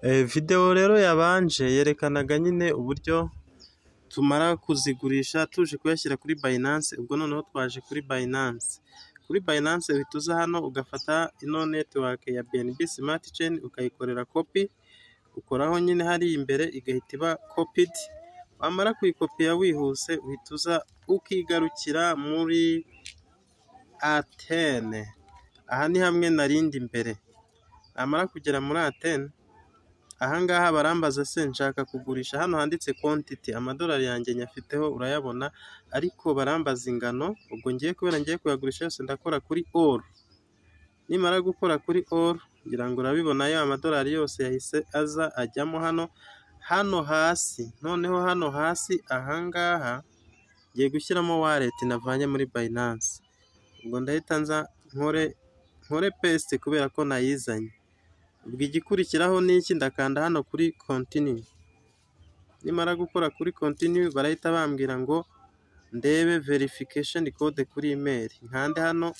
Videwo rero yabanje yerekanaga nyine uburyo tumara kuzigurisha tuje kuyashyira kuri Binance, ubwo noneho twaje kuri Binance. Kuri Binance uhita uza hano ugafata ino network ya BNB Smart Chain, ukayikorera copy, ukoraho nyine hariya imbere igahita iba copied, wamara kuyikopiya wihuse uhita uza ukigarukira muri Athene. Aha ni hamwe narindi imbere. Namara kugera muri Athene, aha ngaha barambaza se nshaka kugurisha, hano handitse quantity, amadolari yanjye nyafiteho urayabona, ariko barambaza ingano, ubwo ngiye kubera ngiye kuyagurisha yose ndakora kuri all. Nimara gukora kuri all, ngira ngo urabibona ya madolari yose yahise aza ajyamo hano, hano hasi, noneho hano hasi aha ngaha ngiye gushyiramo wallet navanye muri Binance. Ubwo ndahita nza nkore paste kubera ko nayizanye. Ubwo igikurikiraho ni iki? Ndakanda hano kuri continue. Nimara gukora kuri continue barahita bambwira ngo ndebe verification code kuri email. Nkande hano,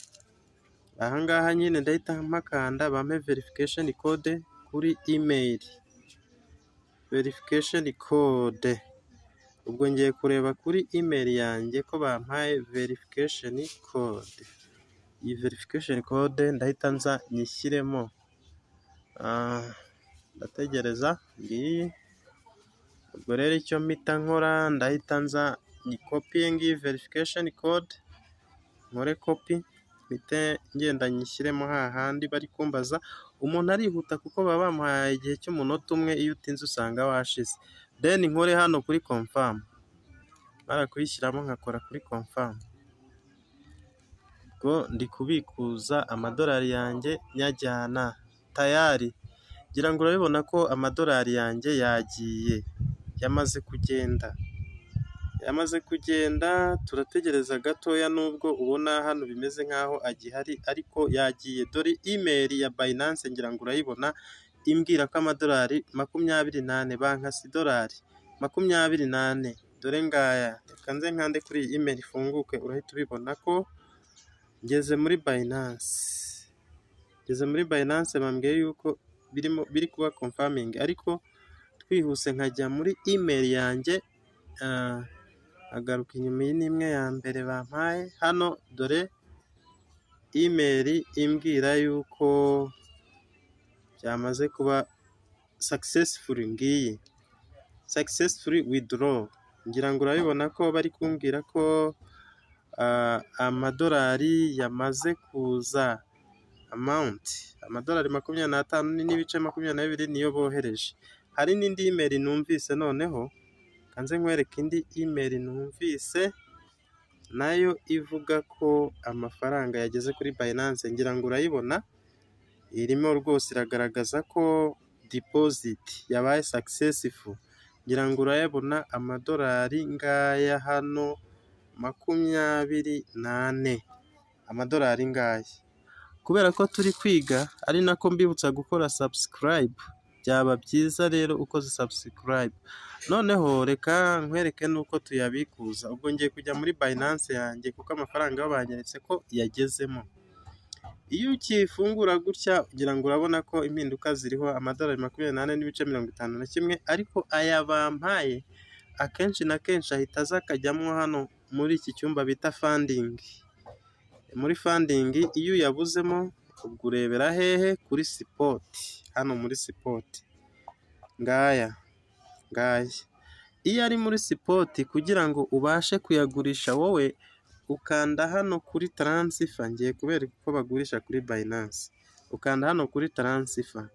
aha ngaha nyine ndahita mpakanda bampe verification code kuri email. Verification code. Ubwo ngiye kureba kuri email yanjye ko bampaye verification code. Iyi verification code ndahita nza nyishyiremo. Ndategereza ngiyi, ubwo rero icyo mpita nkora ndahita nza nyikopiye ngiyi verification code, nkore copy, mpite ngenda nyishyiremo hahandi bari kumbaza, umuntu arihuta kuko baba bamuhaye igihe cy'umunota umwe, iyo utinze usanga washize. Then nkore hano kuri confirm. Mara kuyishyiramo nkakora kuri confirm. Ubwo ndi kubikuza amadolari yanjye nyajyana tayari. Ngira ngo urabibona ko amadolari yanjye yagiye, yamaze kugenda, yamaze kugenda. Turategereza gatoya nubwo ubona hano bimeze nkaho agihari ariko yagiye. Dore email ya Binance, ngira ngo urayibona, imbwira ko amadolari 24 bankase, idolari 24, dore ngaya. Reka nze nkande kuri iyi email ifunguke, urahita ubibona ko ngeze muri Binance. Ngeze muri Binance, bambwiye yuko birimo biri kuba confirming, ariko twihuse nkajya muri email yanjye, nkagaruka inyuma, iyi ni imwe ya mbere bampaye hano. Dore email imbwira yuko byamaze kuba successful, ngiyi successfully withdraw. Ngira ngo urabibona ko bari kumbwira ko amadolari yamaze kuza, amount amadolari 25.22 niyo bohereje. Hari n'indi email numvise, noneho kanze nkwereke indi email numvise nayo ivuga ko amafaranga yageze kuri Binance. Ngira ngo urayibona, irimo rwose iragaragaza ko deposit yabaye successful. Ngira ngo urayabona, amadolari ngaya hano, 24, amadolari ngaya. Kubera ko turi kwiga, ari nako mbibutsa gukora subscribe, byaba byiza rero ukoze subscribe. Noneho reka nkwereke n'uko tuyabikuza. Ubwo ngiye kujya muri Binance yanjye kuko amafaranga yo banyeretse ko yagezemo. Iyo ukifungura gutya, ngira ngo urabona ko impinduka ziriho, amadolari 24.51, ariko aya bampaye akenshi na kenshi ahita aza akajyamo hano muri iki cyumba bita funding. Muri funding iyo uyabuzemo, ubwo urebera hehe? Kuri spot, hano muri spot, ngaya ngaya. Iyo ari muri spot, kugira ngo ubashe kuyagurisha wowe ukanda hano kuri transfer. Ngiye kubereka uko bagurisha kuri Binance. Ukanda hano kuri transfer.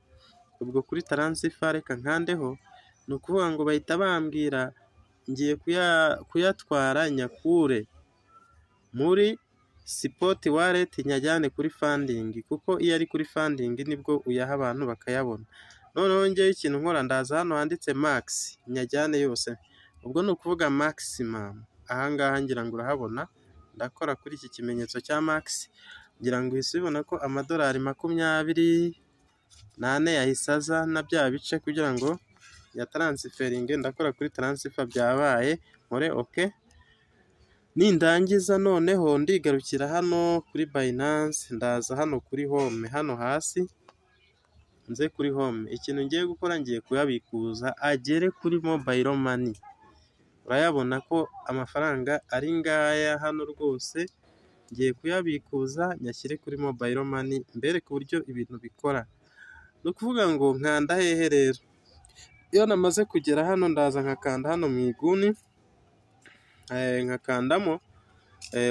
Ubwo kuri transfer reka nkandeho, ni ukuvuga ngo bahita bambwira ngiye kuyatwara nyakure muri spot wallet nyajyane kuri funding, kuko iyo ari kuri funding nibwo uyaha abantu bakayabona. Noneho ngewe ikintu nkora, ndaza hano handitse max nyajyane yose, ubwo ni ukuvuga maximum. Aha ngaha ngira ngo urahabona, ndakora kuri iki kimenyetso cya max, ngira ngo uhise ubibona ko amadolari 24 yahise aza na bya bice kugira ngo yatransferinge. Ndakora kuri transfer, byabaye, nkore okay. Nindangiza noneho ndigarukira hano kuri Binance, ndaza hano kuri home hano hasi. Nze kuri home. Ikintu ngiye gukora, ngiye kuyabikuza agere kuri mobile money. Urayabona ko amafaranga ari ngaya hano rwose, ngiye kuyabikuza nyashyire kuri mobile money, mbereke uburyo ibintu bikora. Ni ukuvuga ngo nkanda hehe rero? Iyo namaze kugera hano, ndaza nkakanda hano mu iguni, nkakandamo.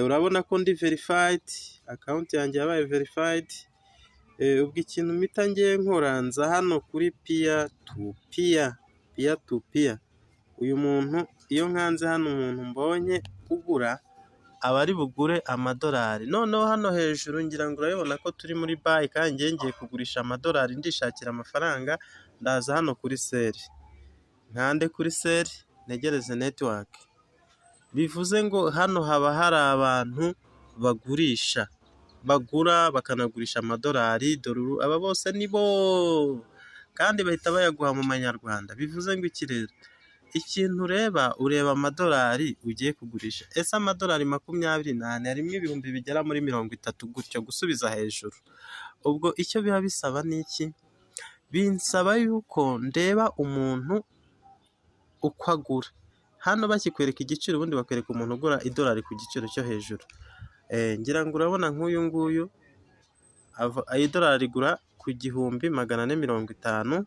Urabona ko ndi verified, account yanjye yabaye verified. Ubwo ikintu mpita ngiye nkora, nza hano kuri peer to peer, peer to peer. Uyu muntu, iyo nkanze hano, umuntu mbonye ugura aba ari bugure amadolari. Noneho hano hejuru ngira ngo urabibona ko turi muri buy, kandi njye ngiye kugurisha amadolari, ndishakira amafaranga. Ndaza hano kuri sell, nkande kuri sell, ntegereze network. Bivuze ngo hano haba hari abantu bagurisha, bagura bakanagurisha amadolari. Dore aba bose ni bo, kandi bahita bayaguha mu manyarwanda. Bivuze ngo iki rero? Ikintu ureba, ureba amadolari ugiye kugurisha. Ese amadolari 24 harimo ibihumbi bigera muri 30 gutyo gusubiza hejuru. Ubwo icyo biba bisaba ni iki? Binsaba yuko ndeba umuntu uko agura. Hano bakikwereka igiciro, ubundi bakwereka umuntu ugura idolari ku giciro cyo hejuru. Ngira ngo urabona nk'uyu nguyu, idolari rigura ku 1450,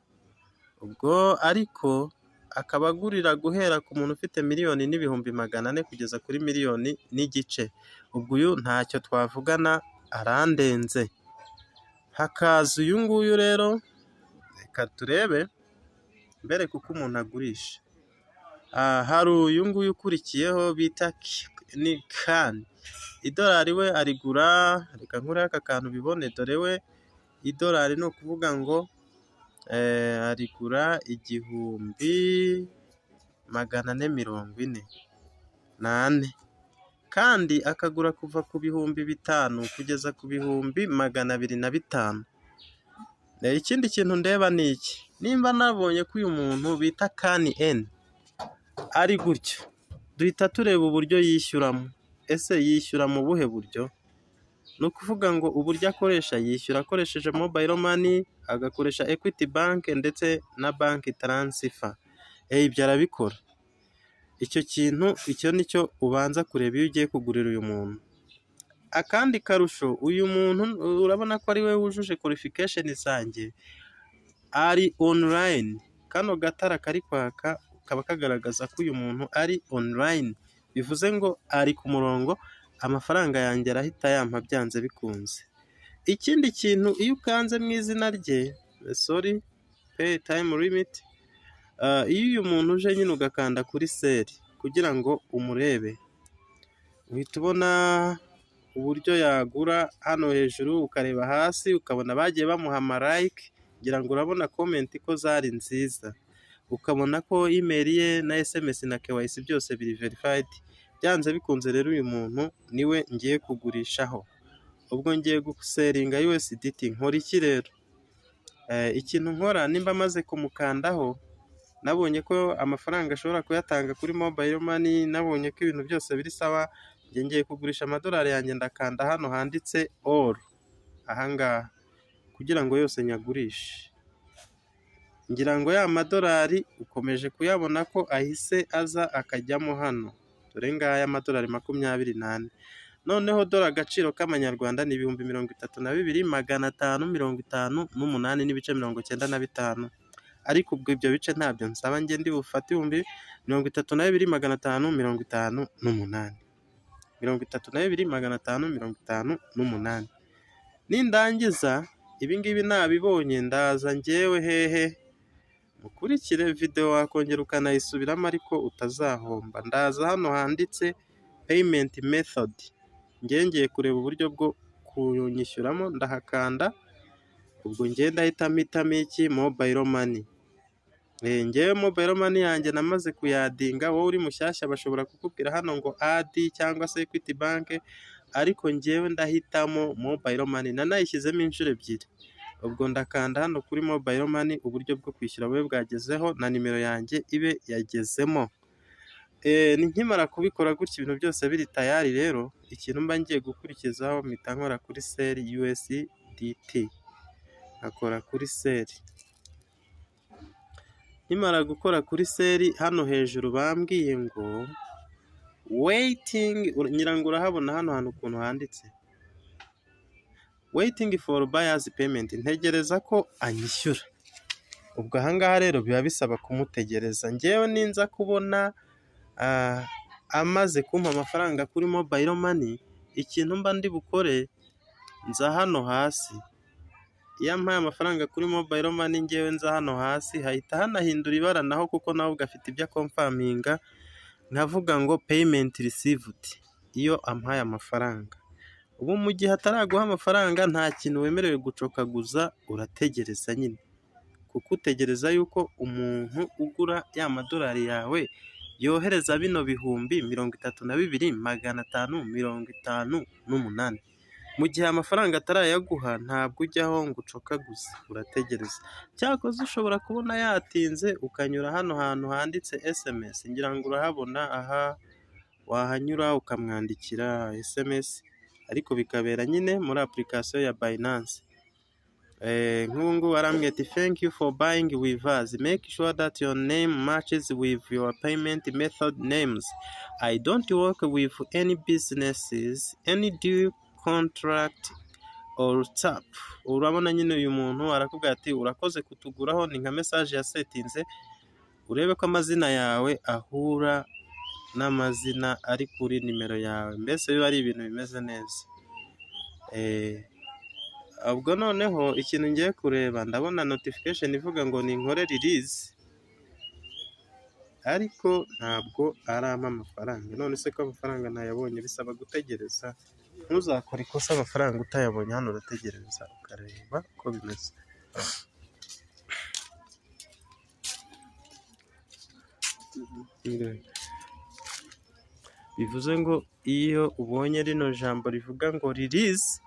ubwo ariko akaba agurira guhera ku muntu ufite 1,400,000 kugeza kuri 1,5 miliyoni. Ubwo uyu ntacyo twavugana, arandenze. Hakaza uyu nguyu rero, reka turebe mbereke uko umuntu agurisha. Hari uyu nguyu ukurikiyeho bita ni Kani, idolari we arigura, reka nkureho aka kantu ubibone, dore we idolari ni ukuvuga ngo arigura 1444, kandi akagura kuva ku 5000 kugeza ku 205,000. Ikindi kintu ndeba ni iki? Nimba nabonye ko uyu muntu bita Kani Eni ari gutyo, duhita tureba uburyo yishyuramo. Ese yishyura mu buhe buryo? Ni ukuvuga ngo uburyo akoresha, yishyura akoresheje mobile money, agakoresha Equity Bank ndetse na bank transfer. Ibyo arabikora. Icyo kintu, icyo ni cyo ubanza kureba iyo ugiye kugurira uyu muntu. Akandi karusho, uyu muntu urabona ko ari we wujuje qualification zanjye, ari online. Kano gatara kari kwaka kaba kagaragaza ko uyu muntu ari online, bivuze ngo ari ku murongo, amafaranga yanjye arahita yampa byanze bikunze. Ikindi kintu, iyo ukanze mu izina rye, sorry, pay time limit, iyo uyu muntu uje nyine ugakanda kuri sell kugira ngo umurebe, uhita ubona uburyo yagura hano hejuru, ukareba hasi ukabona bagiye bamuha ama like, ngira ngo urabona comment ko zari nziza, ukabona ko email ye na SMS na KYC byose biri verified. Byanze bikunze rero uyu muntu niwe ngiye kugurishaho. Ubwo ngiye gusellinga USDT, nkora iki rero? Ikintu nkora, nimba maze kumukandaho, nabonye ko amafaranga ashobora kuyatanga kuri mobile money, nabonye ko ibintu byose biri sawa, njye ngiye kugurisha amadolari yanjye, ndakanda hano handitse all, aha ngaha, kugira ngo yose nyagurishe. Ngira ngo ya madolari ukomeje kuyabona ko ahise aza akajyamo hano. Dore ngaya amadolari 24. Noneho dore agaciro k'amanyarwanda ni 32,558.95. Ariko ubwo ibyo bice ntabyo nsaba, njye ndi bufate 32,558. 32,558. Nindangiza ibi ngibi nabibonye, ndaza njyewe hehe? Mukurikire video, wakongera ukanayisubiramo ariko utazahomba. Ndaza hano handitse payment method. Njyewe ngiye kureba uburyo bwo kunyishyuramo, ndahakanda, ubwo njyewe ndahita mpitamo iki? Mobile money. Njyewe mobile money yanjye namaze kuyaddinga, wowe uri mushyashya bashobora kukubwira hano ngo add cyangwa se Equity Bank, ariko njyewe ndahitamo mobile money, nanayishyizemo inshuro ebyiri. Ubwo ndakanda hano kuri mobile money, uburyo bwo kwishyura bube bwagezeho na nimero yanjye ibe yagezemo. Nkimara kubikora gutya, ibintu byose biri tayari rero, ikintu mba ngiye gukurikizaho, mpita nkora kuri sell USDT. Nkakora kuri sell. Nkimara gukora kuri sell, hano hejuru bambwiye ngo waiting. Ngira ngo urahabona hano hantu ukuntu handitse "waiting for buyer's payment", ntegereza ko anyishyura. Ubwo aha ngaha rero biba bisaba kumutegereza. Njyewe ninza kubona amaze kumpa amafaranga kuri mobile money, ikintu mba ndi bukore, nza hano hasi. Iyo ampaye amafaranga kuri mobile money, njyewe nza hano hasi, hahita hanahindura ibara naho kuko nawe ubwo afite ibyo aconfirminga, nkavuga ngo "payment received" iyo ampaye amafaranga. Ubu mu gihe ataraguha amafaranga, nta kintu wemerewe gucokaguza, urategereza nyine, kuko utegereza yuko umuntu ugura ya madolari yawe yohereza bino 32,558. Mu gihe amafaranga atarayaguha, ntabwo ujyaho ngo ucokaguze, urategereza. Cyakoze ushobora kubona yatinze, ukanyura hano hantu handitse SMS, ngira ngo urahabona aha, wahanyura ukamwandikira SMS, ariko bikabera nyine muri application ya Binance. Nk'ubu ngubu arambwira ati "Thank you for buying with us. Make sure that your name matches with your payment method names. I don't work with any businesses, any deal, contract or tap." Urabona nyine uyu muntu arakubwira ati urakoze kutuguraho, ni nka message yasettinze, urebe ko amazina yawe ahura n'amazina ari kuri nimero yawe, mbese biba ari ibintu bimeze neza. Ubwo noneho ikintu ngiye kureba, ndabona notification ivuga ngo ninkore release, ariko ntabwo arampa amafaranga. None se ko amafaranga ntayabonye? Bisaba gutegereza, ntuzakore ikosa amafaranga utayabonye. Hano urategereza ukareba uko bimeze. Bivuze ngo iyo ubonye rino jambo rivuga ngo release,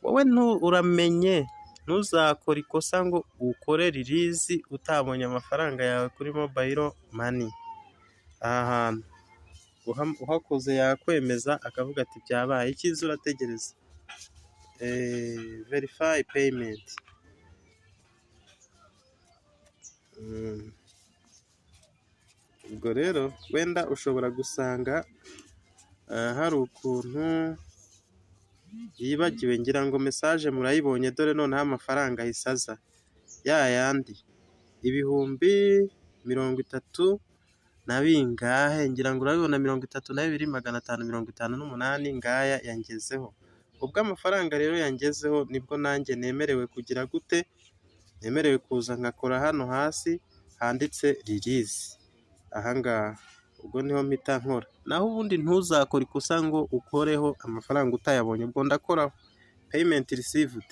wowe uramenye ntuzakore ikosa ngo ukore release utabonye amafaranga yawe kuri mobile money. Aha hantu uhakoze yakwemeza akavuga ati byabaye. Icyiza urategereza. Verify payment. Ubwo rero wenda ushobora gusanga hari ukuntu yibagiwe, ngira ngo message murayibonye. Dore noneho amafaranga ahise aza ya yandi 32,000 na bingahe, ngira ngo urabibona, 32,558, ngaya yangezeho. Ubwo amafaranga rero yangezeho, nibwo nanjye nemerewe kugira gute? Nemerewe kuza nkakora hano hasi handitse release, aha ngaha ubwo niho mpita nkora. Naho ubundi ntuzakore ikosa ngo ukoreho amafaranga utayabonye. Ubwo ndakoraho payment received,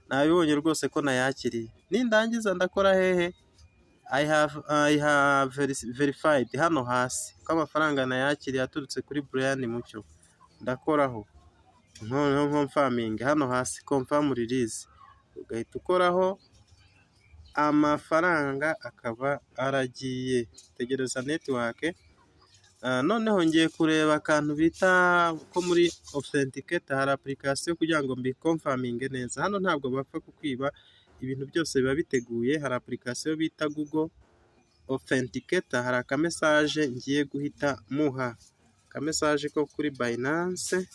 nabibonye rwose ko nayakiriye. Nindangiza ndakora hehe? I have verified hano hasi ko amafaranga nayakiriye aturutse kuri Brian Mucyo, ndakoraho noneho nconfirminge hano hasi, confirm release, ugahita ukoraho amafaranga akaba aragiye. Tegereza network. Noneho ngiye kureba akantu bita ko muri authenticator, hari application kugira ngo mbiconfirminge neza. Hano ntabwo bapfa kukwiba, ibintu byose biba biteguye. Hari application bita Google Authenticator, hari akamessage ngiye guhita muha, akamessage ko kuri Binance,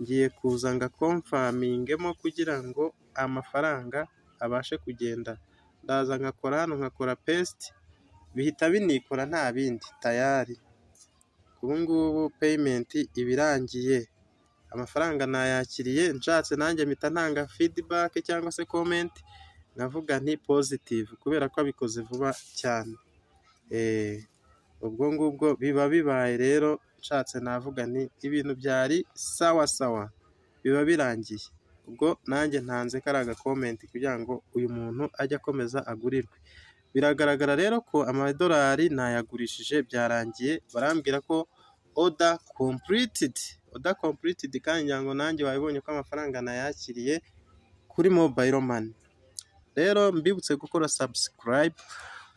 ngiye kuza ngaconfirmingemo kugira ngo amafaranga abashe kugenda. Ndaza nkakora hano, nkakora paste, bihita binikora nta bindi, tayari. Ubu ngubu payment iba irangiye, amafaranga nayakiriye. Nshatse nanjye mpita ntanga feedback cyangwa se comment, nkavuga nti positive, kubera ko abikoze vuba cyane. Ubwo ngubwo biba bibaye rero, nshatse navuga nti ibintu byari sawa sawa, biba birangiye. Ubwo nanjye ntanze kariya gacomment kugira ngo uyu muntu ajye akomeza agurirwe. Biragaragara rero ko amadolari nayagurishije, byarangiye, barambwira ko order completed, order completed, kandi ngira ngo nanjye wabibonye ko amafaranga nayakiriye kuri mobile money. Rero mbibutse gukora subscribe,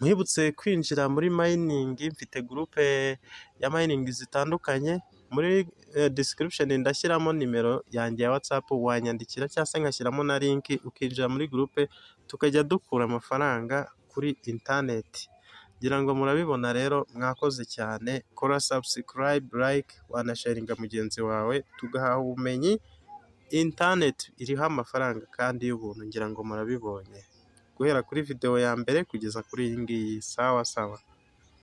nkwibutse kwinjira muri mining, mfite groupe ya mining zitandukanye, muri description ndashyiramo nimero yanjye ya WhatsApp, wanyandikira cyangwa se ngashyiramo na link ukinjira muri groupe. tukajya dukura amafaranga kuri interineti. Ngira ngo murabibona rero, mwakoze cyane. Kora subscribe, like, wanasharinga mugenzi wawe, tugahaha ubumenyi. Interineti iriho amafaranga kandi y'ubuntu, ngira ngo murabibonye guhera kuri videwo ya mbere kugeza kuri iyi ngiyi. Sawa sawa.